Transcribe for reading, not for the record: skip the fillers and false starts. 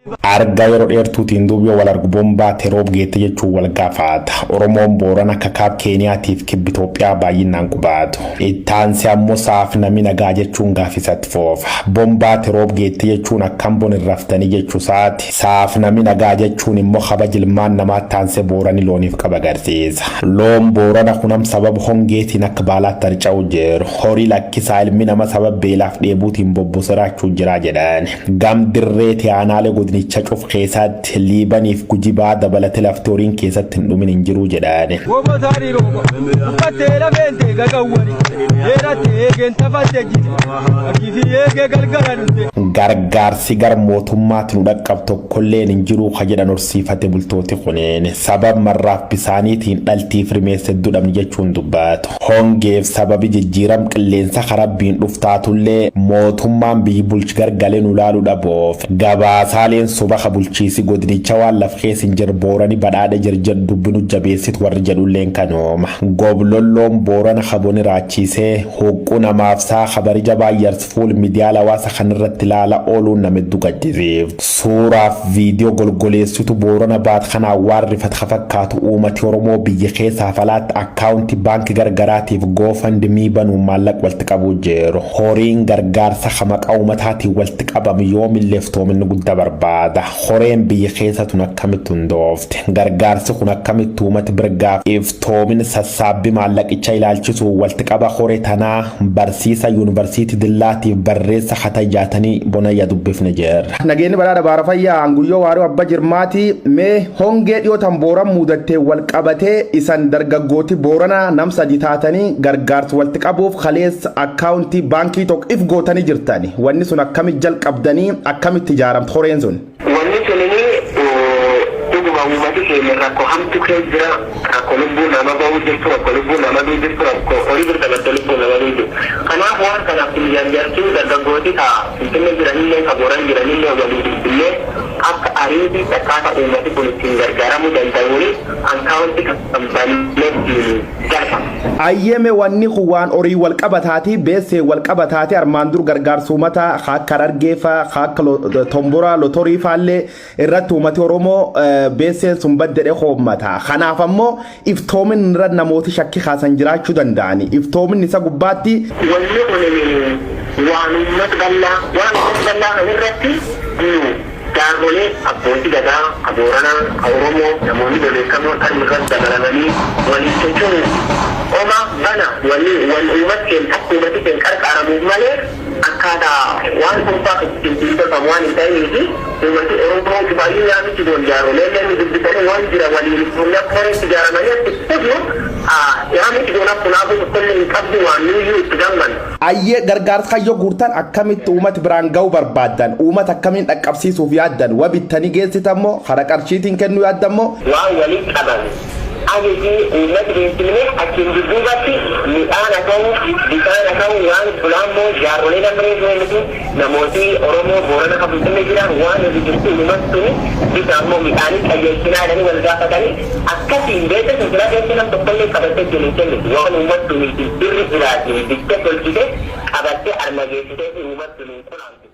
Argaa yeroo dheertuutiin duub yoo wal argu bombaa teroob geette jechuun wal gaafata. Oromoon Boorana akka kaab Keeniyaatiif kibba Itoophiyaa baay'inaan qubaatu. Ittaansi ammoo saaf nami nagaa jechuun gaafisatti foofa. Bombaa teroob geette jechuun akkam bon irraftanii jechuu isaati. Saaf nami nagaa jechuun immoo kabaja ilmaan namaa taansee Boorani looniif qaba agarsiisa. Loon Boorana kunam sababa hongeetiin akka baalaatti harca'u jiru. Horii lakkisaa, ilmi nama sababa beelaaf dheebuutiin bobbosiraachuu jira jedhan. Gam dirree aanaalee godinicha cuf keessatti Liibaniif Gujibaa dabalate lafti horiin keessatti hin dhumin hin jiru jedhan. Gobotaari rooba uffattee lafeente gagawwani dheeratte eegeen tafatte jite akkiifi eegee galgala dhufte. Gargaarsi gar mootummaatti nu dhaqqab tokkolleen hin jiru ka jedhan horsiifate bultooti kuneen sabab marraaf bisaaniitiin dhaltiif rimeessa hedduu dhabni jechuun dubbatu. Hongeef sababi jijjiiram qilleensa karabbiin dhuftaatullee mootummaan biyyi bulchi gargalee nu laalu dhaboof gabaasaaleen soba ka bulchiisi godinicha waan laf keessa hin jirre Boorani badhaadhe jirjedhu dubbinu jabeessit warri jedhulleen kanooma. Goblolloon Boorana kaboni raachiisee huqqu namaaf saa kabari jabaa yars fuul miidiyaa hawaasa kanarratti ilaala ooluun nama hedduu gaddisiiftu. Suuraaf viidiyoo golgoleessitu Boorana baat kanaan waan rifat ka fakkaatu uummati Oromoo biyya keessaa falaatti akkaawuntii baankii gargaraatiif GoFundMe banuun maallaqa walitti qabuu jiru. Horiin gargaarsa ka maqaa uummataatiin walitti qabame yoomillee iftoominni guddaa barbaada. Horeen biyya keessa tun akkamitti hundoofte? Gargaarsi kun akkamitti uummati birgaaf iftoomin sassaabbii maallaqicha ilaalchisuun walitti qaba horee tanaa barsiisa yuunivarsiitii Dillaatiif barreessa hata jaatanii bonayya dubbifne jirra. Nageenyi badhaadha baara fayyaa hanguyyoo waaroo abba jirmaati. Mee hongee dhiyootan Booran muudattee wal qabatee isan dargaggooti Booranaa nam sadi taatanii gargaarsa walitti qabuuf kaleessa akkaawuntii baankii tokko if gootanii jirtani. Wanni sun akkamitti jalqabdanii, akkamitti ijaaramte horeen sun? Wanni sunini dhuguma uummati keenya rakkoo hamtu keessa jira. Rakkoo lubbuu nama bahuu jirtu, rakkoo lubbuu nama du'u jirtu, rakkoo horii bira dabalatee lubbuu nama du'u jirtu. Kanaaf waan kanaaf jarjartuu dargaggooti ka Finfinnee jiranillee, ka Booran jiranillee walii bilbilee akka ariitii akkaataa uummati kun ittiin gargaaramuu danda'uuni akkaawunti kan bannee darba. Ayyeeme, wanni kun waan horii wal qabataati, beessee wal qabataati. Armaan dur gargaarsa uummata akka Harargeefaa, akka tomboraa lotorii faallee irratti uummati Oromoo beesseen sun baddedhe hoommata. Kanaaf ammoo iftoomin irra namooti shakkii kaasan jiraachuu danda'ani. Iftoomin isa gubbaatti. Wanni kun waan uummata bal'aa, waan uummata bal'aa kan irratti nu jaarrolee abbootii gadaa, ka Booranaa, ka Oromoo, namoonni bebeekamoon harmi irratti dabalamanii waliin socho'u. Oma bana wanni wan uummati keenya akka uummati keenya qarqaaramuuf malee akkaataa waan dhuunfaa ittiin tolfamu waan hin ta'inii fi uummati Oromoo cufaayyuu yaamichi goon jaarrolee illee nu dubbisanii waan jira waliin humna koreetti ijaaramanii akka itti fufnu yaamichi goon akka kanaafuu tokkollee hin qabdu, waan nuyyuu itti gammannu. Ayyee, gargaarsa kayyoo guurtan akkamitti uummata biraan ga'uu barbaaddan? Uummata akkamiin dhaqqabsiisuuf yaaddan? Wabittanii geessitammoo, karaa qarshiitiin kennuu yaaddan moo? Waan waliin qaban ani fi uummati beeksifne achiin dudduubatti midhaan haa ta'u, bishaan haa ta'u, waan kulaammoo jaarrolee namni miti namooti Oromoo Boorana kan Finfinnee jiran waan nuti jirtu uummati suni bisa ammoo midhaanii qajeelchinaa jedhanii wal gaafatanii akkasiin beekte sun silaa beekte nam tokkollee qabattee jiru hin kennitu, waan uummati suni birri jiraatiin bittee tolchite qabattee arma geessitee fi uummati suni hin qulaamtu.